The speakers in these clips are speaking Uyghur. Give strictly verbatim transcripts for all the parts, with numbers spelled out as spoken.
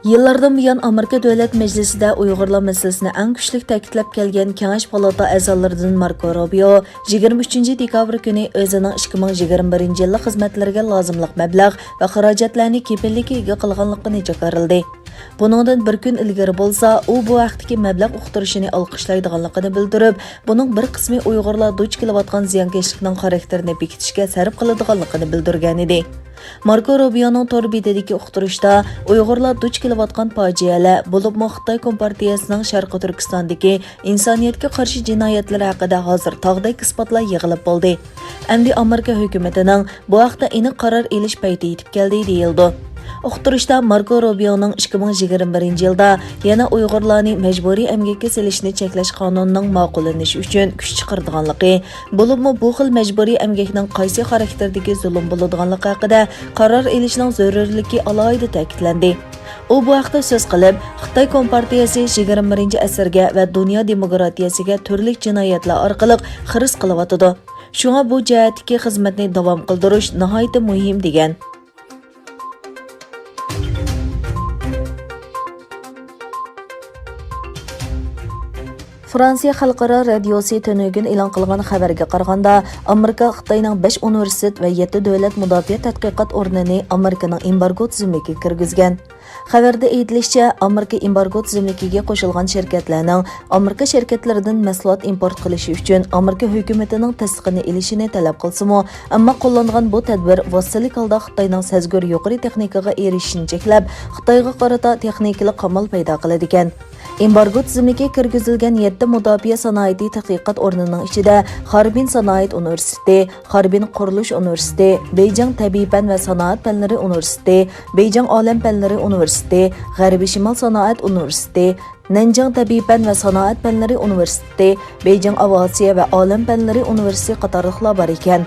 يىللاردىن بۇيان ئامېرىكا دۆلەت مەجلىسىدە ئۇيغۇرلار مەسىلىسىنى ئەڭ كۈچلۈك تەكىتلەپ كەلگەن كېڭەش پالاتا ئەزالىرىدىن ماركو روبىيو يىگىرمە ئۈچىنچى دېكابىر كۈنى ئۆزىنىڭ ئىككى مىڭ يىگىرمە بىرىنچى يىللىق خىزمەتلىرىگە لازىملىق مەبلەغ ۋە خىراجەتلەرنى كېپىللىككە ئىگە قىلغانلىقىنى جاكارلىدى. بۇنىڭدىن بىر كۈن ئىلگىرى بولسا، ئۇ بۇ ھەقتىكى مەبلەغ ئۇقتۇرۇشىنى ئالقىشلايدىغانلىقىنى بىلدۈرۈپ، بۇنىڭ بىر قىسمى ئۇيغۇرلار دۇچ كېلىۋاتقان زىيانكەشلىكنىڭ خاراكتېرىنى بېكىتىشكە سەرپ قىلىدىغانلىقىنى بىلدۈرگەنىدى. ماركو روبىيونىڭ تور بېتىدىكى ئۇقتۇرۇشتا، ئۇيغۇرلار دۇچ كېلىۋاتقان پاجىئەلەر، بولۇپمۇ خىتاي كومپارتىيەسىنىڭ شەرقىي تۈركىستاندىكى ئىنسانىيەتكە قارشى جىنايەتلىرى ھەققىدە ھازىر تاغدەك ئىسپاتلار يىغىلىپ بولدى. ئەمدى ئامېرىكا ھۆكۈمىتىنىڭ بۇ ھەقتە ئېنىق قارار ئېلىش پەيتى يېتىپ كەلدى، دېيىلىدۇ. ئۇقتۇرۇشتا ماركو روبىيونىڭ ئىككى مىڭ يىگىرمە بىرىنچى يىلدا يەنە ئۇيغۇرلارنى مەجبۇرىي ئەمگەككە سېلىشنى چەكلەش قانۇنىنىڭ ماقۇللىنىشى ئۈچۈن كۈچ چىقىرىدىغانلىقى، بولۇپمۇ بۇ خىل مەجبۇرىي ئەمگەكنىڭ قايسى خاراكتېردىكى زۇلۇم بولىدىغانلىقى ھەققىدە قارار ئېلىشنىڭ زۆرۈرلۈكى ئالاھىدە تەكىتلەندى. ئۇ بۇ ھەقتە سۆز قىلىپ، خىتاي كومپارتىيەسى يىگىرمە بىرىنچى ئەسىرگە ۋە دۇنيا دېموكراتىيەسىگە تۈرلۈك جىنايەتلەر ئارقىلىق خىرىس قىلىۋاتىدۇ. شۇڭا بۇ جەھەتتىكى خىزمەتنى داۋام قىلدۇرۇش ناھايىتى مۇھىم، دېگەن. فرانسىيە خەلقئارا رادىيوسى تۈنۈگۈن ئېلان قىلغان خەۋەرگە قارىغاندا، ئامېرىكا خىتاينىڭ بەش ئۇنىۋېرسىتېت ۋە يەتتە دۆلەت مۇداپىئە تەتقىقات ئورنىنى ئامېرىكىنىڭ ئېمبارگو تىزىملىكىگە كىرگۈزگەن. خەۋەردە ئېيتىلىشىچە، ئامېرىكا ئېمبارگو تىزىملىكىگە قوشۇلغان شىركەتلەرنىڭ ئامېرىكا شىركەتلىرىدىن مەھسۇلات ئىمپورت قىلىشى ئۈچۈن ئامېرىكا ھۆكۈمىتىنىڭ تەستىقىنى ئېلىشىنى تەلەپ قىلسىمۇ، ئەمما قوللانغان بۇ تەدبىر ۋاسىتىلىك ھالدا خىتاينىڭ سەزگۈر يۇقىرى تېخنىكىغا ئېرىشىشىنى چەكلەپ، خىتايغا قارىتا تېخنىكىلىق قامال پەيدا قىلىدىكەن. ئېمبارگو تىزىملىكى كىرگۈزۈلگەن يەتتە مۇداپىئە سانائىتى تەتقىقات ئورنىنىڭ ئىچىدە خاربىن سانائەت ئۇنىۋېرسىتېتى، خاربىن قۇرۇلۇش ئۇنىۋېرسىتېتى، بېيجىڭ تەبىئىي پەن ۋە سانائەت پەنلىرى ئۇنىۋېرسىتېتى، بېيجىڭ ئالەم پەنلىرى ئۇنىۋېرسىتېتى، غەربىي شىمال سانائەت ئۇنىۋېرسىتېتى، نەنجىڭ تەبىئىي پەن ۋە سانائەت پەنلىرى ئۇنىۋېرسىتېتى، بېيجىڭ ئاۋىئاتسىيە ۋە ئالەم پەنلىرى ئۇنىۋېرسىتېتى قاتارلىقلار بار ئىكەن.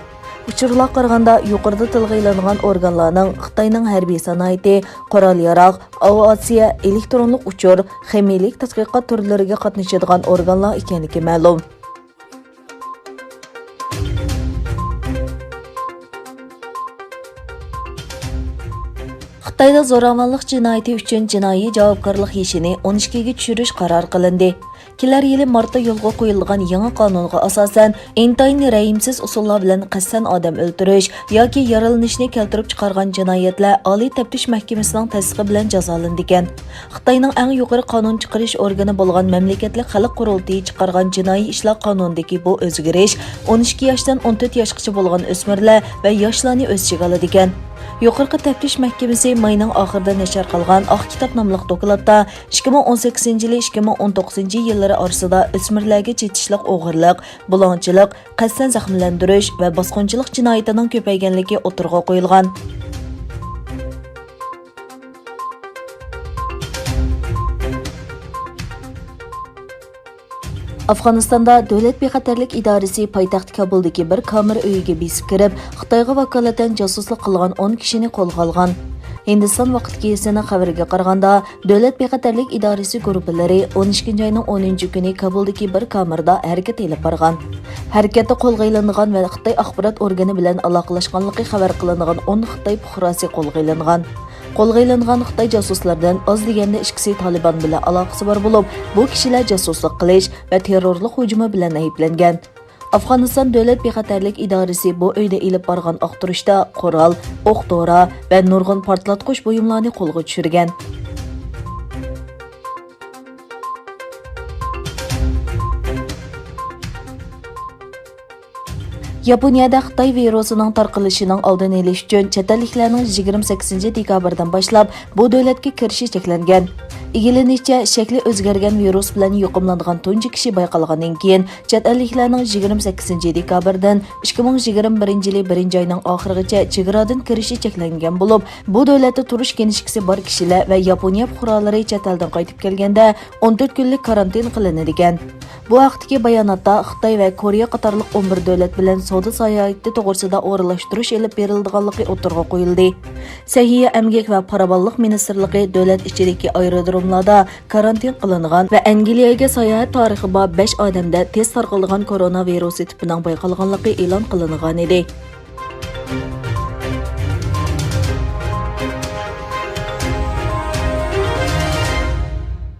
ئۇچۇرلارغا قارىغاندا، يۇقىرىدا تىلغا ئېلىنغان ئورگانلارنىڭ خىتاينىڭ ھەربىي سانائىتى، قورال-ياراغ، ئاۋىئاتسىيە، ئېلېكترونلۇق ئۇچۇر، خىمىيىلىك تەتقىقات تۈرلىرىگە قاتنىشىدىغان ئورگانلار ئىكەنلىكى مەلۇم. خىتايدا زوراۋانلىق جىنايىتى ئۈچۈن جىنايى جاۋابكارلىق يېشىنى ئون ئىككىگە چۈشۈرۈش قارار قىلىندى. كېلەر يىلى مارتتا يولغا قويۇلىدىغان يېڭى قانۇنغا ئاساسەن، ئىنتايىن رەھىمسىز ئۇسۇللار بىلەن قەستەن ئادەم ئۆلتۈرۈش ياكى يارىلىنىشنى كەلتۈرۈپ چىقارغان جىنايەتلەر ئالىي تەپتىش مەھكىمىسىنىڭ تەستىقى بىلەن جازالىنىدىكەن. خىتاينىڭ ئەڭ يۇقىرى قانۇن چىقىرىش ئورگىنى بولغان مەملىكەتلىك خەلق قۇرۇلتىيى چىقارغان جىنايى ئىشلار قانۇنىدىكى بۇ ئۆزگىرىش ئون ئىككى ياشتىن ئون تۆت ياشقىچە بولغان ئۆسمۈرلەر ۋە ياشلارنى ئۆز ئىچىگە ئالىدىكەن. يۇقىرىقى تەپتىش مەھكىمىسى ماينىڭ ئاخىرىدا نەشر قىلغان ئاق كىتاب ناملىق دوكلاتتا ئىككى مىڭ ئون سەككىزىنچى يىلى ئىككى مىڭ ئون توققۇزىنچى يىللىرى ئارىسىدا ئۆسمۈرلەرگە چېتىشلىق ئوغرىلىق، بۇلاڭچىلىق، قەستەن زەخىملەندۈرۈش ۋە باسقۇنچىلىق جىنايىتىنىڭ كۆپەيگەنلىكى ئوتتۇرىغا قويۇلغان. ئافغانىستاندا دۆلەت بىخەتەرلىك ئىدارىسى پايتەخت كابۇلدىكى بىر كامېر ئۆيىگە بېسىپ كىرىپ، خىتايغا ۋاكالىتەن جاسۇسلۇق قىلغان ئون كىشىنى قولغا ئالغان. ھىندىستان ۋاقىت گېزىتىنىڭ خەۋىرىگە قارىغاندا، دۆلەت بىخەتەرلىك ئىدارىسى گۇرۇپپىلىرى ئون ئىككىنچى ئاينىڭ ئونىنچى كۈنى كابۇلدىكى بىر كامېردا ھەرىكەت ئېلىپ بارغان. ھەرىكەتتە قولغا ئېلىنغان ۋە خىتاي ئاخبارات ئورگىنى بىلەن ئالاقىلەشكەنلىكى خەۋەر قىلىنغان ئون خىتاي پۇقراسى قولغا ئېلىنغان. قولغا ئېلىنغان خىتاي جاسۇسلىرىدىن ئاز دېگەندە ئىككىسى تالىبان بىلەن ئالاقىسى بار بولۇپ، بۇ كىشىلەر جاسۇسلۇق قىلىش ۋە تېررورلۇق ھۇجۇمى بىلەن ئەيىبلەنگەن. ئافغانىستان دۆلەت بىخەتەرلىك ئىدارىسى بۇ ئۆيدە ئېلىپ بارغان ئاختۇرۇشتا قورال، ئوق دورا ۋە نۇرغۇن پارتلاتقۇچ بۇيۇملارنى قولغا چۈشۈرگەن. ياپونىيەدە خىتاي ۋىرۇسىنىڭ تارقىلىشىنىڭ ئالدىنى ئېلىش ئۈچۈن چەت ئەللىكلەرنىڭ يىگىرمە سەككىزىنچى دېكابىردىن باشلاپ بۇ دۆلەتكە كىرىشى چەكلەنگەن. ئىگىلىنىشىچە، شەكلى ئۆزگەرگەن ۋىرۇس بىلەن يۇقۇملانغان تۇنجى كىشى بايقالغاندىن كېيىن، چەت ئەللىكلەرنىڭ يىگىرمە سەككىزىنچى دېكابىردىن ئىككى مىڭ يىگىرمە بىرىنچى يىلى بىرىنچى ئاينىڭ ئاخىرىغىچە چېگرادىن كىرىشى چەكلەنگەن بولۇپ، بۇ دۆلەتتە تۇرۇش كىنىشكىسى بار كىشىلەر ۋە ياپونىيە پۇقرالىرى چەت ئەلدىن قايتىپ كەلگەندە، ئون تۆت كۈنلۈك كارانتىن قىلىنىدىكەن. بۇ ھەقتىكى باياناتتا خىتاي ۋە كورېيە قاتارلىق ئون بىر دۆلەت بىلەن سودا ساياھىتى توغرىسىدا ئورۇنلاشتۇرۇش ئېلىپ بېرىلىدىغانلىقى ئوتتۇرىغا قويۇلدى. سەھىيە، ئەمگەك ۋە پاراۋانلىق مىنىستىرلىقى دۆلەت ئىچىدىكى ئايرودروملاردا كارانتىن قىلىنغان ۋە ئەنگلىيەگە ساياھەت تارىخى بار بەش ئادەمدە تېز تارقىلىدىغان كورونا ۋىرۇسى تىپىنىڭ بايقالغانلىقى ئېلان قىلىنغانىدى.